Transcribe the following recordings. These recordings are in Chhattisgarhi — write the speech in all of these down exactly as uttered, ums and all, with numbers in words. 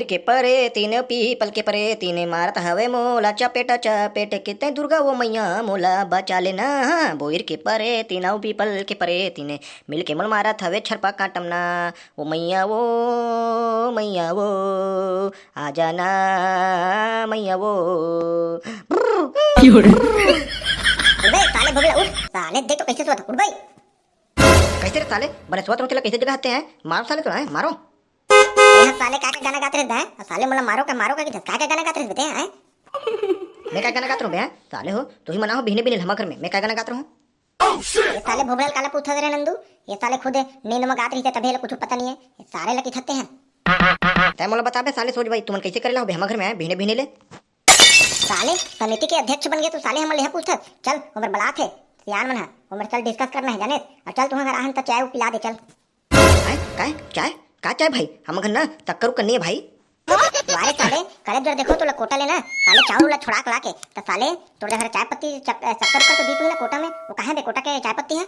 के परे तीन, पीपल के परे तीन, मारत हवे मोला चपेट चपेट के, तैं दुर्गा वो मैया मोला बचा लेना। बोइर के परे तीन अउ पीपल के परे तीन, मिल के मोला मारत हवे छरपा काटम ना। वो मैया वो, मैया वो, आ जाना मैया वो। उठ बे साले भोगला, उठ साले, देख तो कैसे सोत, उठ बे। कैसे रे साले, बने सोत रहूं तेला कैसे जगाते हैं? मारो साले तो, हैं मारो। ए साले का का गाना गात रहे हैं? साले मोला मारो का, मारो का कि का का गाना गात रहे हैं? मैं का गाना गात रहूं बे, हैं? साले हो, तू ही मना हो बिहने बिहने हमर घर में, मैं का गाना गात रहूं? ये साले भोगला ल काला पूछत रे नंदू, ये साले खुद नींद में गात रहिथे तभे ले कुछ पता नहीं है, ये सारे लकी थकते हैं। तै मोला बता बे साले सोच भाई, तुमन कैसे करेला हो बे हमर घर में आए बिहने बिहने ले? साले समिति के अध्यक्ष बन गए तो साले हमन ले पूछत, चल ओमर बलात है, सियान मन हा, ओमर चल डिस्कस करना है जाने, और चल तुहां घर आहन त चाय पिला दे चल। आय, काय? चाय? का चाय भाई? हमर घर ना शक्कर उक्कर नहीं है भाई। वारे साले, करे जर देखो तोला कोटा लेना, साले चाउर ला छोड़ा के लाके, त साले तोर घर चाय पत्ती चक-, शक्कर उक्कर तो दी तू ना कोटा में, वो कहाँ बे कोटा के चाय पत्ती है?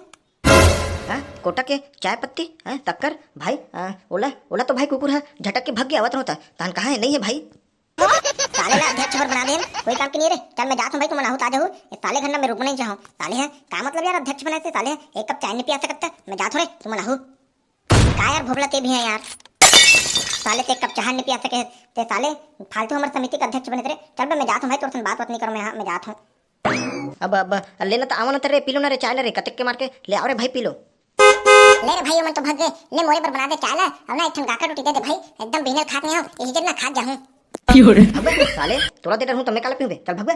हाँ? कोटा के चाय पत्ती? हाँ? शक्कर? भाई, आ, ओला, ओला तो भाई कुकुर है, झटक के भग गया आवत रहता, तान कहाँ है? नहीं है भाई। साले ला अध्यक्ष बर बना देन, कोई काम की नहीं रे। चल मैं जात हूँ भाई, तुम नहू ताजा हो, ये साले घर ना मैं रुक नहीं चाहूँ। साले है, का मतलब यार अध्यक्ष बनाए से साले है, एक कप चाय नहीं पिया सकता, मैं जात हूँ रे, तुम नहू। का यार भोबला ते भी है यार, साले ते एक कप चाय नहीं पिया सके है, ते साले फालतू हमारे समिति का अध्यक्ष बने थे रे। चल बे मैं जात हूँ भाई, तोर सन बात बात नहीं करूँ मैं, हाँ मैं जात हूँ। अब, अब, लेना त आवा ना त रे, पी लो ना रे, चाय ना रे, कतक के मार के ले आओ रे भाई, पी लो। ले रे भाई, ओमन तो भग गए, ले मोरे बर बना दे चाय ला, अब ना एक ठन गाकर रोटी दे दे भाई, एकदम बिहने ल खात नहीं हो, इही जग ना खात जाहूं। अबे साले, तोला दे डरहूं त मैं काला पीऊं बे, चल भग बे।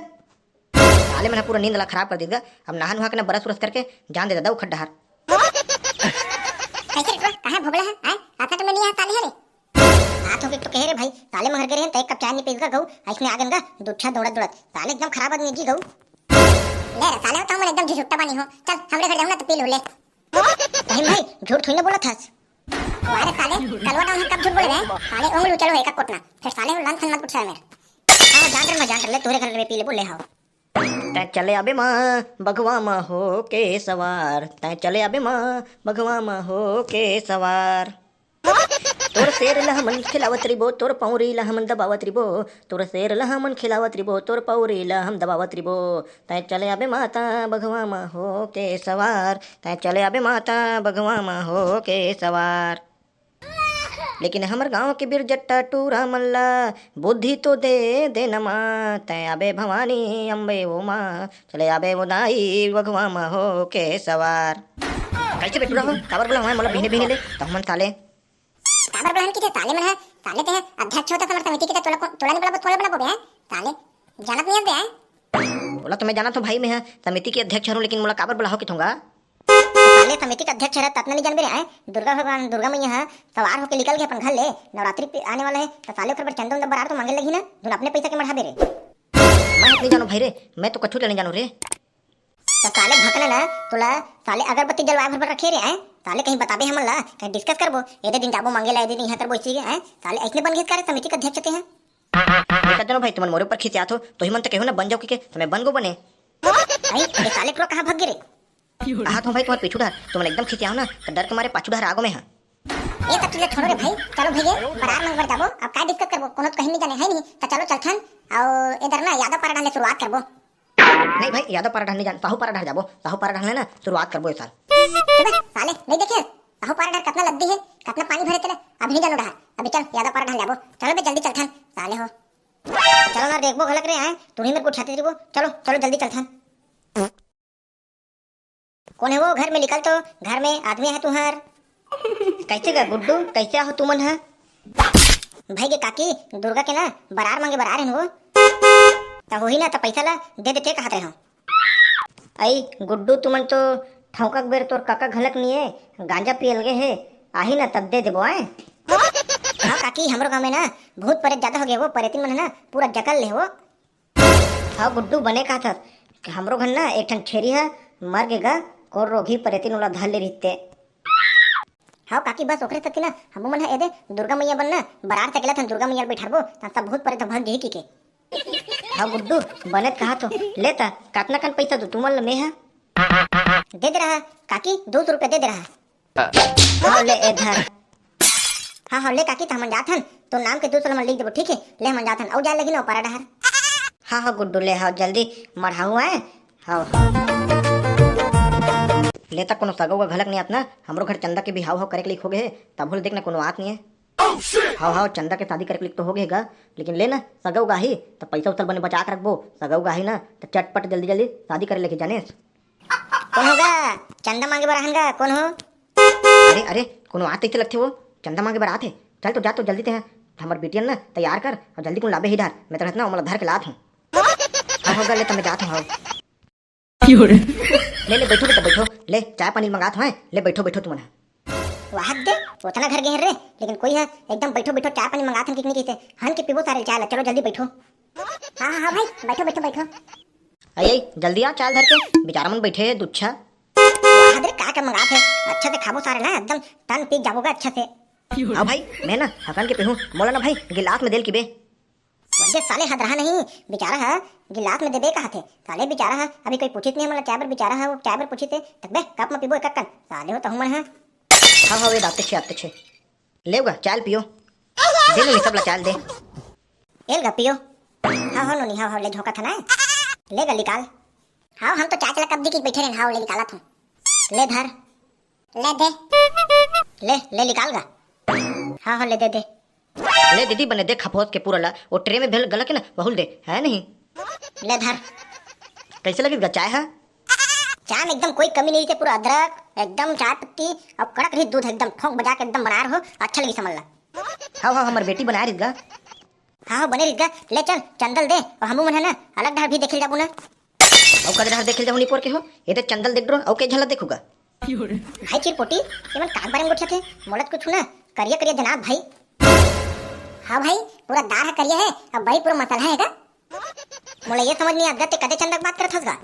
साले मन ह पूरा नींद ला खराब कर दीस गा, अब नहा नुहा के ना बरस उरस करके जान दे दादा उखट डहार। कैसे रे तोला, कहाँ भोगला है, हैं? आता तो मैं नहीं आता ले रे। हाथ होके तो कहे रे भाई, साले महर गे रहे त एक कप चाय नहीं पीस गा गऊ, ऐसने आगन गा दुच्छा दौड़त दौड़त, साले एकदम खराब आदमी जी गऊ। ले रे साले, हो तो हमन एकदम झिझुट्टा बानी हो, चल हमरे घर जाहू ना तो पी लो ले। रहीम भाई, झूठ थोड़ी ना बोलत हस। अरे साले, कलवा डाउन है, कब झूठ बोले बे? साले उंगली उचलो एक कोटना, फिर साले लन थन मत उठा मेरे। हाँ जान रे, मैं जान रे, ले तोरे घर में पी ले, बोले हाँ। तैं चले आबे माँ बघवा म होके सवार, तैं चले आबे माँ बघवा म होके सवार। तोर शेर ल हमन खिलावत रिबो, तोर पौरी ल हमन दबावत रिबो, तोर शेर ल हमन खिलावत रिबो, तोर पौरी ल हम दबावत रिबो। तैं चले आबे माता बघवा म होके सवार, तैं चले आबे माता बघवा म होके सवार। लेकिन हमर गांव के बिरजट्टा टूरा मन ला बुद्धि तो दे दे न माँ, तैं आबे भवानी अम्बे ओ माँ, चले आबे ओ दाई बघवा म होके सवार। कैसे बे टूरा हो, काबर बोला हमारे मोला बिहने बिहने ले, त हमन साले काबर बोला हन कि ते साले मन ह, साले ते ह अध्यक्ष होता हमर समिति के, त तोला को-, तोला नहीं बोला, तोला बोला बे, हैं? साले, जानत नहीं हन ते, हैं? बोला तो मैं जानत हूँ भाई, मैं ह समिति के अध्यक्ष हूँ, लेकिन मोला काबर बोला हो कि थोंगा? साले समिति के अध्यक्ष हरे, तना नहीं जानबे रे, हैं? दुर्गा भगवान, दुर्गा मैया ह सवार होके निकल गए अपन घर ले, नवरात्रि पे आने वाला है, त साले ओकर बर चंदा उंदा बरार तो मांगे लगी ना, धुन अपने पैसा के मढ़ाबे रे। मैं नहीं जानू भाई रे, मैं तो कछु नहीं जानू रे। त साले भकना ना, तोला साले अगरबत्ती जलवाए भर भर रखे रे, हैं? साले कहीं बताबे हमन ला, कहीं डिस्कस करबो, एदे दिन जाबो मांगे ला, एदे दिन यहाँ करबो, इसी के, हैं? साले ऐसने बन गए का रे समिति के अध्यक्ष ते हैं? देखत जानो भाई, तुमन मोरे ऊपर खिसियात हो, तो ही मन तो कहो ना बन जाओ कि के, तो मैं बन गो बने। आई, ये साले टुरा कहाँ भाग गए रे? कहा था भाई तुम्हारे पीछू डर, तुमन एकदम खिसियाओ ना, तो डर के मारे पाछू डर आगो में हाँ। ये सब चीजें छोड़ो रे भाई, चलो भैया, बरार मंगवर जाबो, अब काय डिस्कस करबो, कोनो तो कहीं नहीं जाने है नहीं, तो चलो चलथन, और इधर ना यादव पारा डालने शुरुआत करबो। नहीं भाई, यादव पारा डहर नहीं जान, साहू पारा डहर जाबो। साहू पारा डहर ना शुरुआत करबो ए साल। चुप बे, साले, नहीं देखे? साहू पारा डहर कतना लद्दी है, कतना पानी भरे तेला। अभी नहीं जानो डहर, अभी चल, यादव पारा डहर जाबो। चलो बे, जल्दी चलथन, साले हो। चलो ना, देखबो घलक रे, हैं? तू ही मेरे को उठाते रहिबो। चलो, चलो, जल्दी चलथन। कौन है वो? घर में निकल तो, घर में आदमी है तुहार। कैसे गा गुड्डू, कैसे आहो तुमन ह? भाई के काकी, दुर्गा के ना बरार मांगे बरार हन वो। त होही ना, त पैसा ला दे देते कहत रहे हो। आई गुड्डू, तुमन तो ठौका के बेर तोर काका घलक निये गांजा पियल गे हे, आही ना तब दे देबो आए। हाँ काकी, हमरो गांव में ना भूत परेत ज्यादा हो गए, वो परेतिन मन है ना पूरा जकल ले वो। हव गुड्डू, बने कहत हस कि हमरो घर ना एक ठन छेरी ह मर गे गा, कोन रोगही परेतिन ओला धर ले रहिते। हव काकी, बस ओकरे सेती ना हमू मन ह एदे दुर्गा मैया बर ना बरार सकेला थन, दुर्गा मैया ल बैठारबो त सब भूत परेत भग जही की के। हव गुड्डू, बने त कहत हो, ले त कतना कन पैसा दू तुमन ल में ह? दे दे रहा काकी, दो सौ रुपया दे दे रहा। हाँ, ले ए धर। हाँ, हाँ, ले काकी, त हमन जात हन, तोर नाम के दू सौ ल हमन लिख देबो, ठीक हे? ले, हमन जात हन, अउ जाए लगी ना ओ पारा डहर। हाँ, हाँ, गुड्डू, ले, हाँ, जल्दी मढ़ाहू आए। हाँ, हाँ। ले, त कोनो सगा उगा घलक नहीं आत ना, हमरो घर चंदा के बिहाव हो करे के लिख हो गए हे, तभो ले देख ना कोनो आत नहीं हे। हाँ, हाँ, चंदा के शादी करे के लिख तो हो गए हे गा, लेकिन ले ना, सगा उगा ही, त पैसा उसा ल बने बचा के रखबो, सगा उगा ही ना, त चटपट जल्दी जल्दी शादी करे लगी, जानेस? कौन होगा? चंदा मांगे बर आहन गा, कौन हो? अरे, अरे, कोनो आत तइसे लगथे वो, चंदा मांगे बर आत हे। चल तो जा तो जल्दी ते हैं, हमर बिटियन ना तैयार कर अउ जल्दी कुन लाबे ही डार, मैं तो रहत ना ओमला धर के लात हूँ। हाँ होगा, ले त मैं जात हूँ, हाँ। ले, ले, बैठो बेटा, बैठो, ले, चाय पानी मंगात हूँ, ले, बैठो, बैठो तुमन ह। वाह दे, ओतना घर गए रे, लेकिन कोई है एकदम बैठो, बैठो, चाय पानी मंगात हन कि नहीं कहते, हन के पीबो सारे चाय ला, चलो जल्दी बैठो। हाँ, हाँ, हाँ भाई, बैठो, बैठो, बैठो। अये, जल्दी आ, चाय धर के, बेचारा मन बैठे हे, दुच्छा। वाह दे, का का मंगात हे, अच्छा से खाबो सारे ना, एकदम तन पीक जाबो गा अच्छा से। हाँ भाई, मैं ना हकन के पीहूँ, मोला ना भाई गिलास में देल की बे। वही दे साले हद रहा नहीं, बेचारा है गिलास में देबे कहा थे, साले बेचारा है, अभी कोई पूछित नहीं हमला चाय बर, बेचारा है वो चाय बर पूछित है, तक बे कप में पीबो एक कन, साले हो तहु मन है। हाँ, हाँ, वे आते छे, आते छे। लेवगा, चाय ल पियो। दे नोनी, सबला चाय ल दे। एल गा पियो। हाँ, हाँ, नोनी, हाँ, हाँ, ले झोंका था ना। ले गा, निकाल। हाँ, हम तो चाय चला कब दी की बैठे रहन, हाँ, ले निकाला था। ले धर। ले दे। ले, ले निकाल गा। हाँ, हाँ, ले दे, दे। ले दीदी, बने दे खपोस के पूरा ला, वो ट्रे में भेल गलत है ना, वहुल दे, है नहीं? ले धर। कैसे लगी गा चाय है? चाय में एकदम कोई कमी नहीं थे, पूरा अदरक, एकदम चाय पत्ती और कड़क रही दूध, एकदम ठोंक बजा के एकदम बनाए रहो, अच्छा लगी समझ ला। हाँ, हाँ, हमर बेटी बनाए रही गा। हाँ, हाँ, बने रही गा। ले चल, चंदा ल दे, और हमू मन है ना, अलग डहर भी देखे जाबो ना। अउ कदे डहर देखे जाबो निपोर के हो, ये तो चंदा ल देख डरो, अउ के झलक देखूगा। भाई चिरपोटी, ये मन काक बारे में गोठिया थे, मोला तो कुछ ना, करिया करिया जनाब भाई। हाँ भाई, पूरा दार है करिया है, अब भाई पूरा मसाला है का? मोला ये समझ नहीं आता, ते कदे चंदा के बात करत हस गा?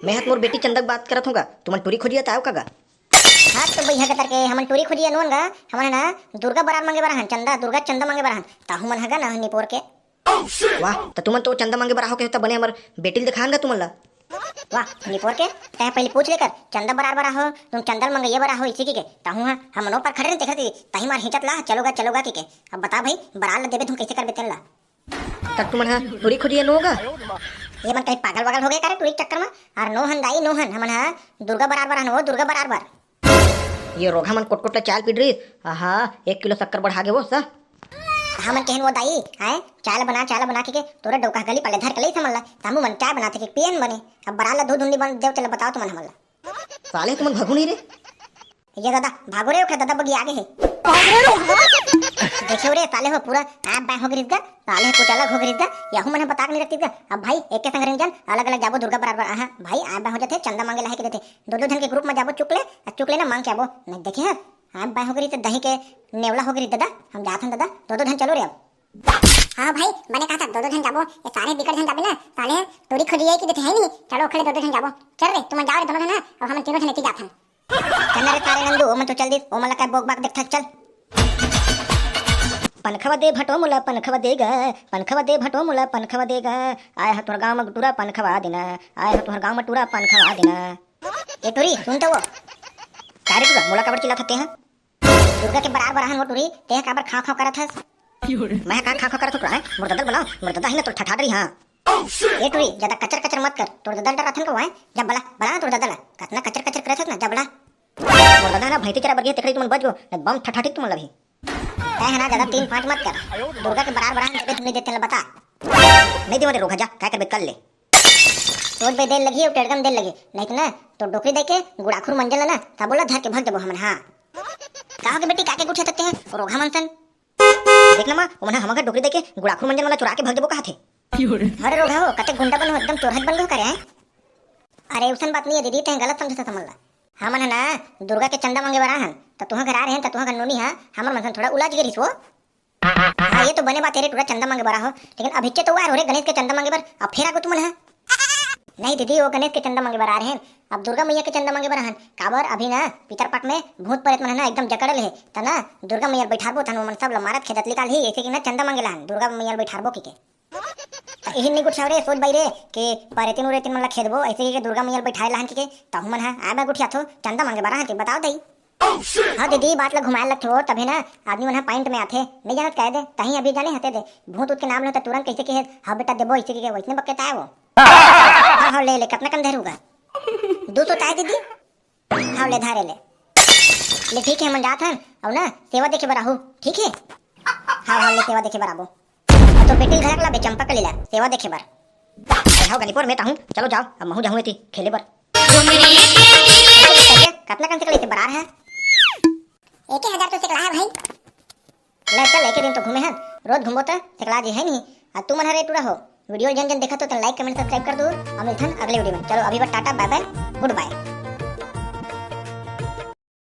मैं हत मोर बेटी चंदा के बात करत हूँ गा, तुमन टूरी खोजिया ताव का गा? हाँ, तो भैया के तरके हमन टूरी खोजिया नोन गा, हमन ना दुर्गा बरार मांगे बर हन, चंदा, दुर्गा चंदा मांगे बर हन, ताहू मन हगा ना निपोर के। वाह, त तुमन तो चंदा मांगे बर आहो के, त बने हमर बेटी ल दिखान गा तुमन ला। वाह, निपोर के, तै पहले पूछ लेकर, चंदा बरार बर आहो, तुम चंदा ल मंगैया बर आहो, इसी की के, ताहू हाँ, हमनो पर खड़े रहते खड़े, ताही मार हिंचत ला, चलोगा, चलोगा की के। अब बता भाई, बरार ला देबे तुम कैसे करबे तेन ला? त तुमन हा टूरी खोजिया नो गा? ये मन कहीं पागल वागल हो गए का रे टूरी के चक्कर में? अरे नो हन दाई, नो हन, हमन हा दुर्गा बरार बर हन वो, दुर्गा बरार बर। ये रोगहा मन कोट कोट ले चाय ल पीट रहिस। आहा, एक किलो शक्कर बढ़ा गे वो सा। हमन कहन वो दाई, आय, चाय ल बना, चाय ल बना के, के तोरे डौका गली पाले धर के लई समझ ला। तामू मन चाय बनाथे के पियन बने। अब बरार ला दो धुंडी बन देव तेला बताओ तुमन हमन ला। साले तुमन भगू नहीं रे। ये दादा, भागो रे, ओखर दादा बगी आगे हे। देखियो रे, साले हो पूरा आप बाय हो गिरिस गा, साले हो कुछ अलग हो गिरिस गा, यहू मन ह बताक नहीं रखती गा। अब भाई, एक के संग रंजन, अलग-अलग जाबो दुर्गा बरार बर, आहा, भाई, आप बाय हो जाथे, चंदा मांगे ला हे के देथे। दो-दो झन के group में जाबो, चुकले, आ चुकले ना मांग के आबो। नहीं देखे हस, आप बाय हो गिरिस, दही के नेवला हो गिरिस दादा, हम जात हन दादा, दो-दो झन चलो रे अब। हाँ भाई, बने कहा था, दो-दो झन जाबो, ये सारे बिकट झन जाबे ना, साले टूरी खोजिया की देथे है नहीं, चलो ओखले दो-दो झन जाबो। चल रे, तुम जाओ रे दोनों झन, अब हम तीनों झन एती जात हन। चल ना रे तारे नंदू, ओमन तो चल दिस, ओमन ला काय बोक बाक देखथस, चल। पनखवा दे भटो मोला पनखवा दे गा, पनखवा दे भटो मोला पनखवा दे गा, आय ह तोहर गाँव म टूरा पनखवा देना, आय ह तोहर गाँव म टूरा पनखवा देना। ए टूरी, सुन तो वो। का रे टूरा, मोला काबर चिल्लात हस तें ह? दुर्गा के बरार बर आहन वो टूरी, तें ह काबर खाँव खाँव करत हस? मैं ह का खाँव खाँव करत हँव टूरा, हैं? मोर ददा ल बलाव, मोर ददा ही ना तोर ठठाट रही, हाँ। ए टूरी, ज्यादा कचर कचर मत कर, तोर ददा ल डराथन का वो, हैं? जा बला, बला ना तोर ददा ल, कतना कचर कचर करत हस ना, जा बला। मोर ददा ना भैंसी चरा बर गे, तेकरे तुमन बच गो, न बम ठठाटिक तुमन ल भी। तैं ह ना ज्यादा तीन पाँच मत कर, दुर्गा के बरार बरार देबे तुमने देते ल बता। नहीं देवं रे रोगहा, जा, काय करबे कर ले। सोच बे देर लगी, अउ टेड़गम देर लगी, नहीं तो ना, तो डोकरी दे के गुड़ाखुर मंजल ल ना, तब ओला धर के भग देबो हमन, हाँ। का हो गे बेटी, का के गुठियात हस तें ह, रोगहा मन सन? देख ना माँ, ओमन ह हमर घर डोकरी दे के गुड़ाखुर मंजन वाला चुरा के भग देबो कहा थे। अरे रोगहा हो, कते गुंडा बन हो, एकदम चोरहत बन गए हो का रे, हैं? अरे उसन बात नहीं है दीदी, तें गलत समझत हस हमन ला। हमन ह ना दुर्गा के चंदा मांगे बर आहन, त तुहा घर आ रहे हैं, त तुहा घर नोनी ह हमर मन सन थोड़ा उलझ गे रहिस वो। हाँ, ये तो बने बात है रे टूरा, चंदा मांगे बर आहो, लेकिन अभिच्चे तो वो आ रहे हो रे गणेश के चंदा मांगे बर, अब फिर आगो तुमन ह। नहीं दीदी, वो गणेश के चंदा मांगे बर आ रहे हैं, अब दुर्गा मैया के चंदा मांगे बर आहन। काबर अभी ना पितर पाट में भूत प्रेत मन ह ना एकदम जकड़ल हे, त ना दुर्गा मैया ल बैठारबो, तहन ओमन सब ल मारत खेदत निकाल ही, ऐसे कि ना चंदा मांगे ला आहन, दुर्गा मैया ल बैठारबो की के। त इही नहीं गुठियाव रे, सोच बाई रे, के परेतिन उरेतिन मन ल खेदबो, ऐसे कि के दुर्गा मैया ल बैठाए ला आहन की के, तहु मन ह आए बा गुठियाथो, चंदा मांगे बर आहन के बताओ दई। हाँ दीदी, बात ला घुमाए लगथे वो, तभे ना आदमी मन ह point में आथे। नहीं जानत कह दे, तहीं अभी जाने हते दे, भूत उत के नाम लो त तुरंत कैसे कहे, "हाँ बेटा देबो," ऐसे के वैसने बक्के ताए वो। हाँ, हाँ, ले, ले, कतना कन धरूगा? दो सौ ताए दीदी। हाँ, ले धारे ले। ले ठीक है, हमन जात हन, अउ ना सेवा देखे बर आहू, ठीक है? हाँ, हाँ, ले सेवा देखे बर आबो। अउ तोर बेटी ल घलक लाबे, चंपा कली ला, सेवा देखे बर। अरे हाँ गनीपुर में ताहूँ, चलो जाओ, अब महूँ जाहूँ एती खेले बर। कतना कन से कले से बरार है? एक हजार तो सिकला है भाई। ले चल, एक दिन तो घूमे हन, रोज घूमबो त सिकला जे है नहीं। आ तू मन हरे टूरा हो, video जन जन देखत हो त like comment subscribe कर दो। अब मिलथन अगले video में। चलो अभी बर Tata bye bye good bye।